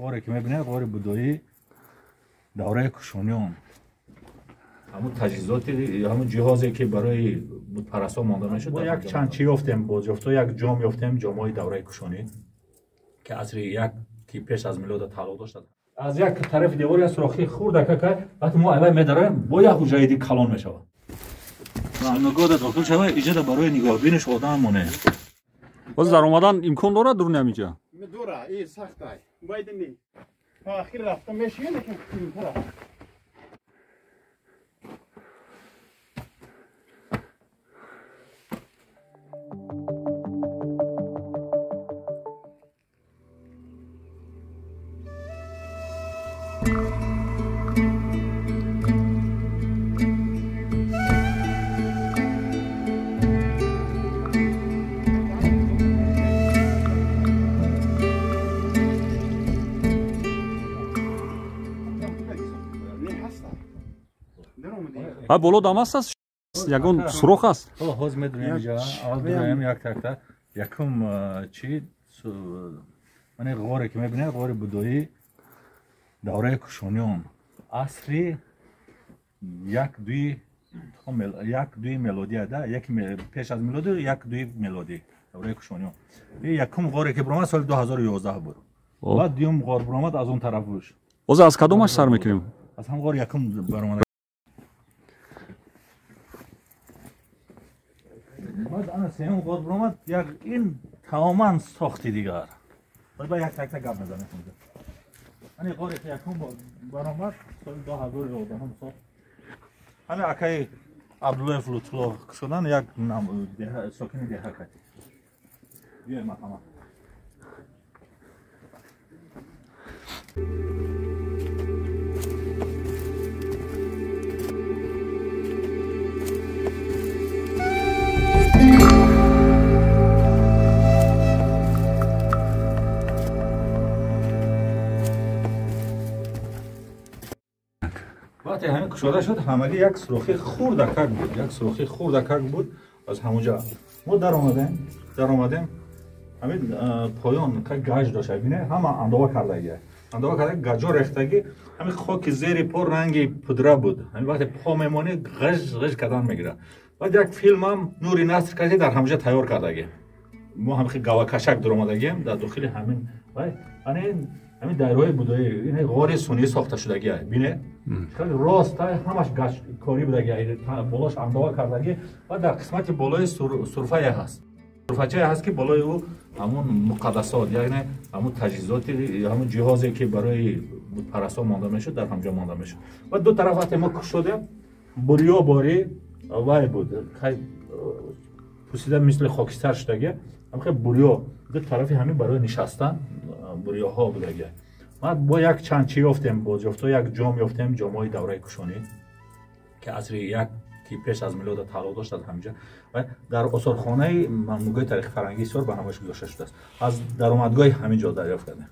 Ғоре ки мебинед, ғори Будоӣ давраи Кушониён. Ҳамун таҷҳизоти, ҳамун ҷиҳозе ки барои бутпарастҳо монда мешуд. Мо як чанд чӣ ёфтем, бозёфтҳо, як ҷом ёфтем, ҷомҳои давраи Кушонӣ ки асри як ки пеш аз милода тааллуқ дошт. Аз як тарафи девор як сӯрохи хурдака кард, вақте мо аввал медароем, бо як ҳуҷраи диг калон мешавад. Нигоҳ дохил шава, иҷода барои нигоҳбиниш одам моне. Боз дар омадан имкон дорад дуруни ҳаминҷа? Дора, и сахтай. Байдини. То ахир рафта мешавӣ, лекин қимтара. А боло дамаст аст? Ягон сурох аст? Ҳоз медонем иҷа. Аввал дураем як такта. Якум чи мане ғоре ки мебинед, ғори Будоӣ давраи Кушониён. Асри як дуи мелодия да, яки пеш аз милодӣ, як дуи мелодӣ давраи Кушониён. Якум ғоре ки баромад соли 2011 буд. Баъд дуюм ғор баромад аз он тараф буш. Боз аз кадомаш сар мекунем? Аз ҳам ғор якум баромад. Баъд ана сеюм ғор баромад, як ин тамоман сохти дигар. Баъд як такта гап мезанем. Ани ғоре ки якум баромад соли 2011 сол. Ҳамин акаи Абдуллоев Лутфулло шудан як сокини деҳа кард. Биёем ҳама. Вақте ҳамин кушода шуд, ҳамагӣ як сӯрохи хурдакак буд, як сӯрохи хурдакак буд. Аз ҳамонҷа мо даромадем, ҳамин поён ка гаҷ дошт, бинед, ҳама андова кардагӣ, андова карда гаҷо рехтагӣ, ҳамин хоки зери по ранги пудра буд. Ҳамин вақте по мемонӣ ғиж ғиж кардан мегирад. Баъд як филмам Нури Наср карди дар ҳамонҷа тайёр кардагӣ. Мо ҳам хел гавакашак даромадагием дар дохили ҳамин вай, ҳамин дайраҳои Будоӣ, ин ғори сунъӣ сохта шудагӣ, бинед, хеле рост, ҳамаш гаҷкорӣ будагӣ, болош андова кардагӣ ва дар қисмати болои сурфае ҳаст. Сурфачае ҳаст ки болои ӯ ҳамун муқаддасот, яъне ҳамун таҷҳизоти, ҳамун ҷиҳозе ки барои бутпарастҳо монда мешуд, дар ҳамҷо монда мешуд. Ва ду тараф вақте мо кушодем, бурё борӣ вай буд, пусида мисли хокистар шудагӣ, ҳамхел бурё ду тарафи ҳамин барои нишастан бурёҳо будагӣ. Баъд бо як чанд чӣ ёфтем, бозёфтҳо, як ҷом ёфтем, ҷомҳои давраи Кушонӣ ки асри як ки пеш аз милода тааллуқ дошт аз ҳаминҷа ва дар осорхонаи мамнуъгоҳи таърихи фарҳангии Ҳисор ба намоиш гузошта шудааст. Аз даромадгоҳи ҳамин ҷо дарёфт кардем.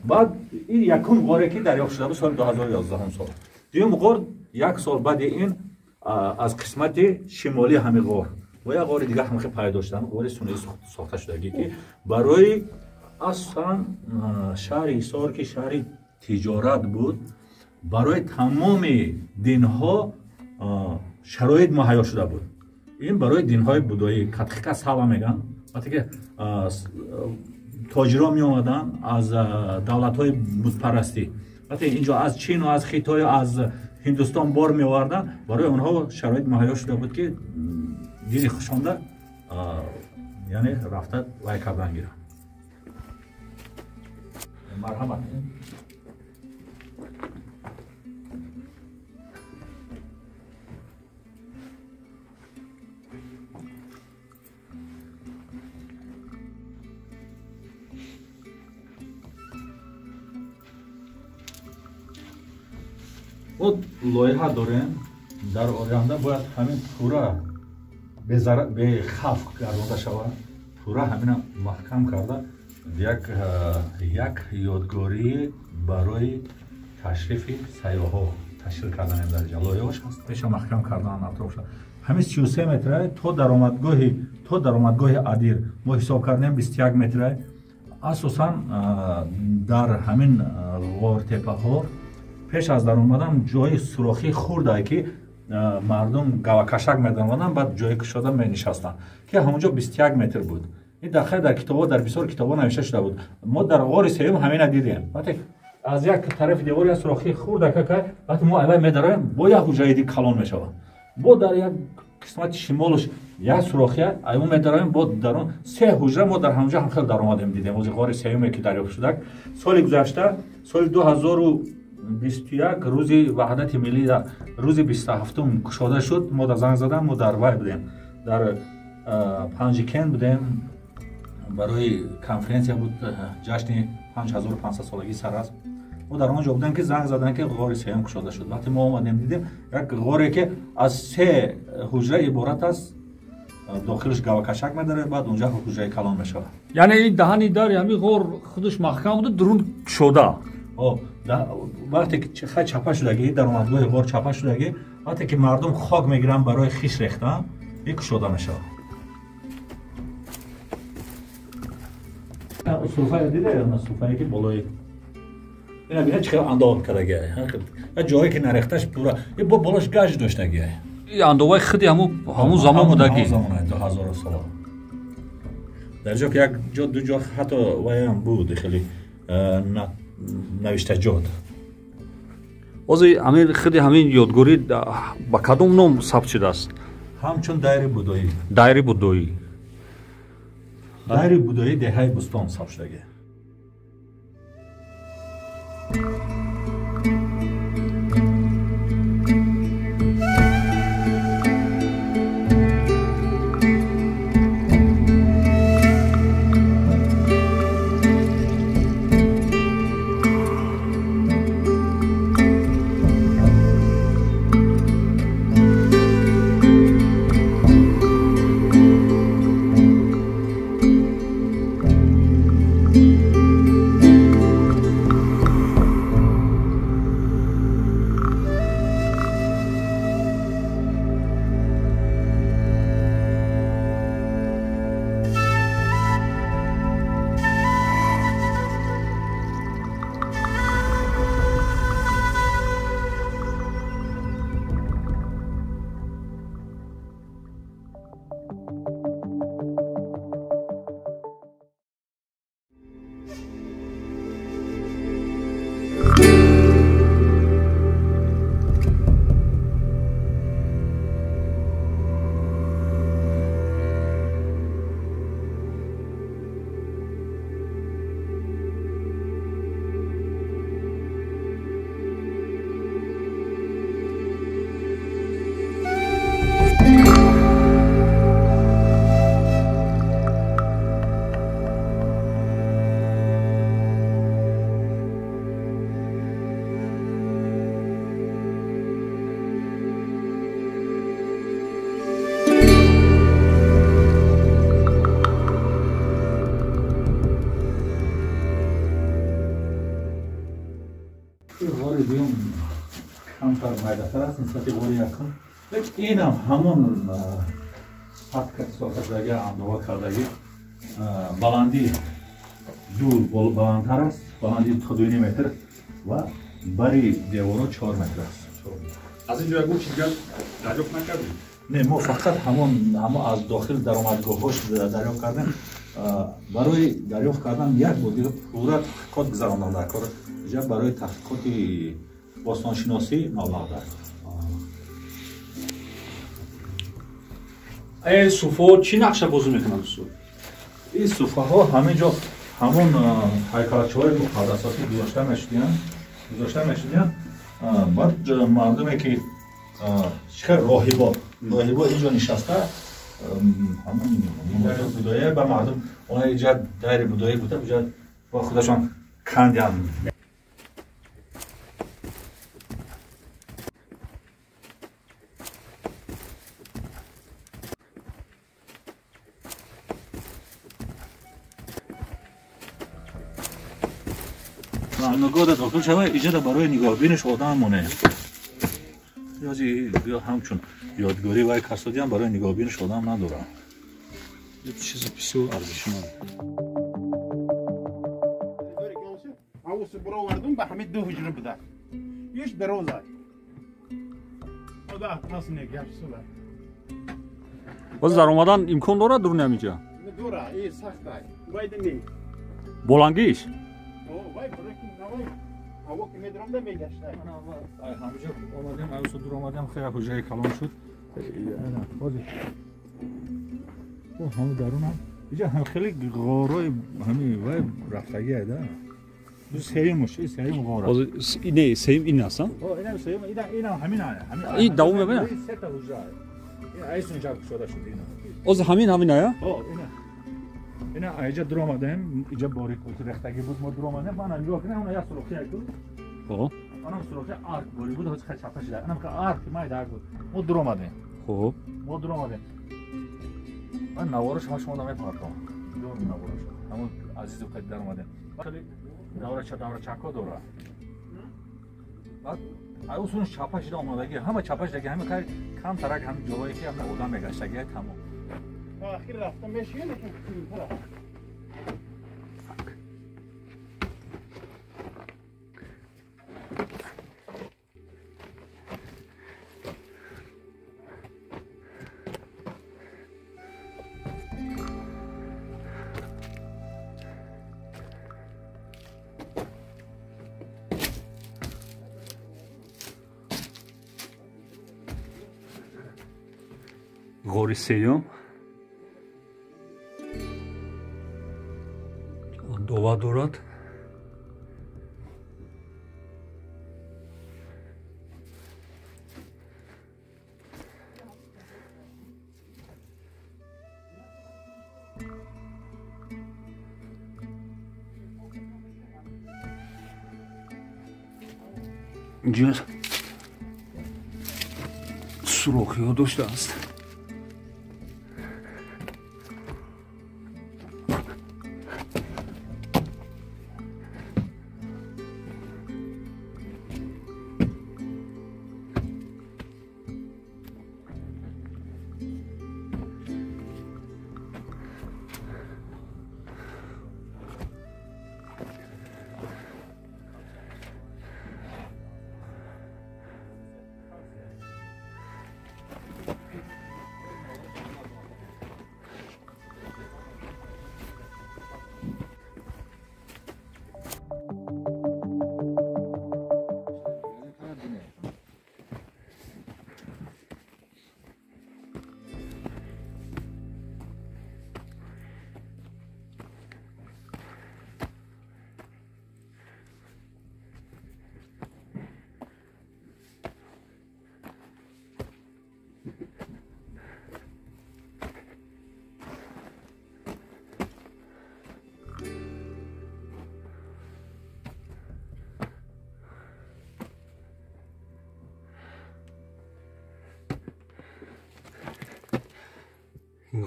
Баъд ин якум ғоре ки дарёфт шуда буд соли 2011 сол. Дуюм ғор як сол баъди ин аз қисмати шимолии ҳамин ғор ва як ғори дигар ҳам хел пайдо шудан, ғори сунъӣ сохта шудагӣ ки барои аслан шаҳри Ҳисор ки шаҳри тиҷорат буд, барои тамоми динҳо шароит муҳайё шуда буд. Ин барои динҳои будоӣ катхика сала мегӯянд. Вақте ки тоҷирон меомаданд аз давлатҳои бутпарастӣ, вақте инҷо аз Чин ва аз Хитой, аз Ҳиндустон бор меоварданд, барои онҳо шароит муҳайё шуда буд ки дини хушонда, яъне рафта вай кардан гиранд. Марҳамат. Мо лоиҳа дорем, дар оянда бояд ҳамин пурра бехавф гардонда шавад, пурра ҳамина маҳкам карда як ёдгорӣ барои ташрифи сайёҳҳо ташкил карданем дар ҷа. Лоиҳаош ҳаст, пеша маҳкам кардан атрофша. Ҳамин 33 метра то даромадгоҳи адир мо ҳисоб кардем 21 метра. Асосан дар ҳамин ғортепаҳо пеш аз даромадан ҷои сурохии хурдае ки мардум гавакашак медаромаданд, баъд ҷои кушода менишастанд, ки ҳамонҷо 21 метр буд. Ин дар хеле дар китобҳо, дар бисёр китобҳо навишта шуда буд. Мо дар ғори сеюм ҳамина дидем. Вақте аз як тарафи девор як сурохии хурдакака, вақте мо айвай медароем, бо як ҳуҷраи калон мешавад. Бо дар як қисмати шимолаш як сурохия, айвон медароем, бо дар он се ҳуҷра мо дар ҳамонҷо ҳам хеле даромадем, дидем. Ози ғори сеюме ки дарёфт шудак. Соли гузашта, соли 2021 рӯзи Ваҳдати миллӣ, рӯзи 27-ум кушода шуд. Мо дар занг задам, мо дар вай будем, дар Панҷикент будем, барои конференсия буд, ҷашни 5500 солагии Саразм. Мо дар он ҷо будем ки занг заданд ки ғори сеюм кушода шуд. Вақте мо омадем, дидем як ғоре ки аз се ҳуҷра иборат аст, дохилаш гавакашак медарад, баъд унҷа ҳуҷраи калон мешавад. Яъне ин даҳани дари ҳамин ғор худаш маҳкам буда, дурун кушода. Вақте ки хай чапа шудагӣ, даромадгоҳи ғор чапа шудагӣ, вақте ки мардум хок мегиранд барои хиш рехтан, ин кушода мешавад. Суфае дида, суфае ки болои ина бина чӣ хел андоқ кардагӣ, ҷое ки нарехташ пура, бо болош гаҷ доштагӣ. Ин андоваи худи ҳамун замон будагӣ. 2000 сол. Дар ҷо ки як ҷо, ду ҷо ҳатто ваям буд, хеле навиштаҷот. Ҳозир ҳамин худи ҳамин ёдгорӣ ба кадом ном сабт шудааст? Ҳамчун дайри будоӣ. Дайри будоӣ. Дайри будоӣ деҳаи Бӯстон сабт шудагӣ. Ғори дуюм камтар майдатар аст нисбати ғори якум. Лекин инам ҳамон сатка сохтаги, андова кардагӣ, баландӣ ду баландтар аст, баландӣ 2.5 метр ва бари деворо 4 метр аст. Аз ин ҷо ягон чиз дарёфт накардем? Не, мо фақат ҳамон аз дохил даромадгоҳҳош дарёфт кардем. Барои дарёфт кардан як бор дига пурра таҳқиқот гузарондан дар кор, иҷа барои таҳқиқоти бостоншиносӣ маблағ дар кор. Эй суфаҳо чӣ нақша бозӣ мекунанд устод? Ин суфаҳо ҳамин ҷо ҳамон ҳайкалчаҳои муқаддасотӣ гузошта мешудиянд. Баъд мардуме ки чӣ роҳибо инҷо нишаста, ҳамон будоя ба мардум она иҷа дайри будоя буда, иҷа бо худашон кандианд. Нигоҳ дохил шава, иҷада барои нигоҳбиниш одам моне. Ҳамчун ёдгорӣ вай касодиам барои нигоҳбиниш одам надорам. Чизи бисёр арзишманд. Баровардум ба ҳамин ду ҳуҷра буда. Иш дароза. Ода пас не гап сула. Боз дар омадан имкон дорад дуруни ҳаминҷа? Дора, и сахтай. Вайдини. Болангиш? О, вай бреки навай. Ҳаво ки медромда мегаштай. Ай ҳаминҷа омадем, ай дур омадем, хеле ҳуҷраи калон шуд. Ана, ҳозир. О, ҳамин дарунам. Иҷа ҳам хеле ғорои ҳамин вай рафтагӣ да. Сеюмш, сеюм ғора. Ҳозир не, сеюм ин аст, а? О, инам сеюм, инам ҳамин ая. Ин давом мебинад? Се та ҳуҷра. Ин айс инҷа кушода шуд ина. Ҳозир ҳамин ая? О, ина. Ина айҷа дур омадем, иҷа борик рехтагӣ буд, мо дур омадем. Ман нигоҳ кунам, она як сурохи ку. Хоб. Анам сурохи арк борик буд, ҳозир хеле чапа шуда. Анам арк май дар буд. Мо дур омадем. Хоб. Мо дур омадем. Ман наворош ҳама шумо намепартом. Дур наворош. Ҳамон азизу қад дар омадем. Хеле даврачако дора. Баъд ай усун чапа шуда омадагӣ, ҳама чапа шудаги, ҳама хай камтарак ҳамин ҷоҳое ки ҳама одам мегаштагӣ тамом. Охир рафта мешин, лекин ғори сеюм андова дорад. Инҷо сурохиҳо доштааст.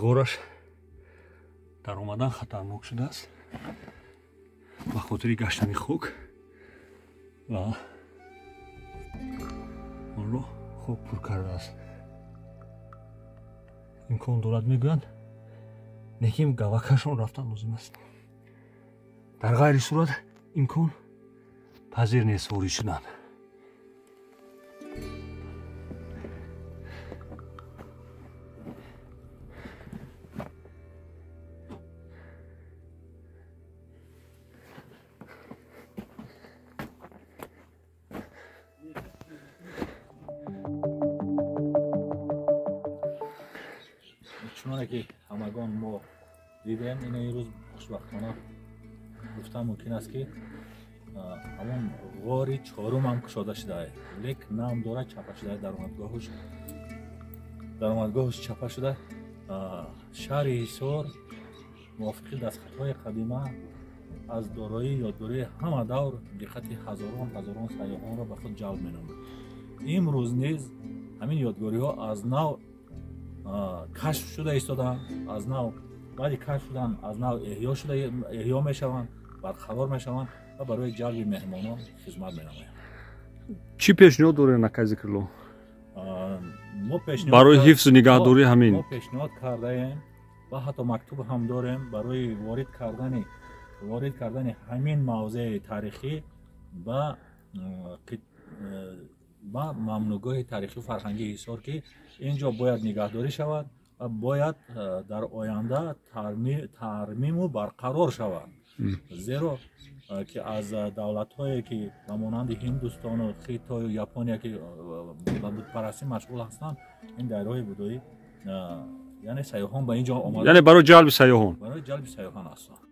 Ғораш дар омадан хатарнок шудааст ба хотири гаштани хок ва онро хок пур кардааст. Имкон дорад мегӯянд, лекин гавакашон рафтан лозим аст. Дар ғайри сурат имкон пазир нест ворид шудан. Чуноне ки ҳамагон мо дидем, ина имрӯз хушбахтона гуфтан мумкин аст ки ҳамон ғори чорум ҳам кушода шудаа, лек нам дорад чапа шуда, даромадгоҳуш чапа шуда. Шаҳри Ҳисор мувофиқи дастхатҳои қадима аз дорои ёдгории ҳама давр диққати ҳазорон ҳазорон сайёҳонро ба худ ҷалб менамуд. Имрӯз низ ҳамин ёдгориҳо аз нав кашф шуда истодаанд, аз нав баъди кашф шудан аз нав эҳё мешаванд, барқарор мешаванд ва барои ҷалби меҳмонон хизмат менамоянд. Чӣ пешниҳод доред, Накай Зикрилло? Барои ҳифзу нигаҳдории ҳамин мо пешниҳод кардаем ва ҳатто мактуб ҳам дорем барои ворид кардани ҳамин мавзеи таърихӣ Ба мамнуъгоҳи таърихию фарҳангии Ҳисор, ки ин ҷо бояд нигаҳдорӣ шавад ва бояд дар оянда тармиму барқарор шавад, зеро ки аз давлатҳое, ки ба монанди Ҳиндустону Хитою Япония, ки ба бутпарастӣ машғул ҳастанд, ин дайраҳои будоӣ, яъне сайёҳон ба ин ҷо омада Яъне барои ҷалби сайёҳон. Барои ҷалби сайёҳон ҳастанд.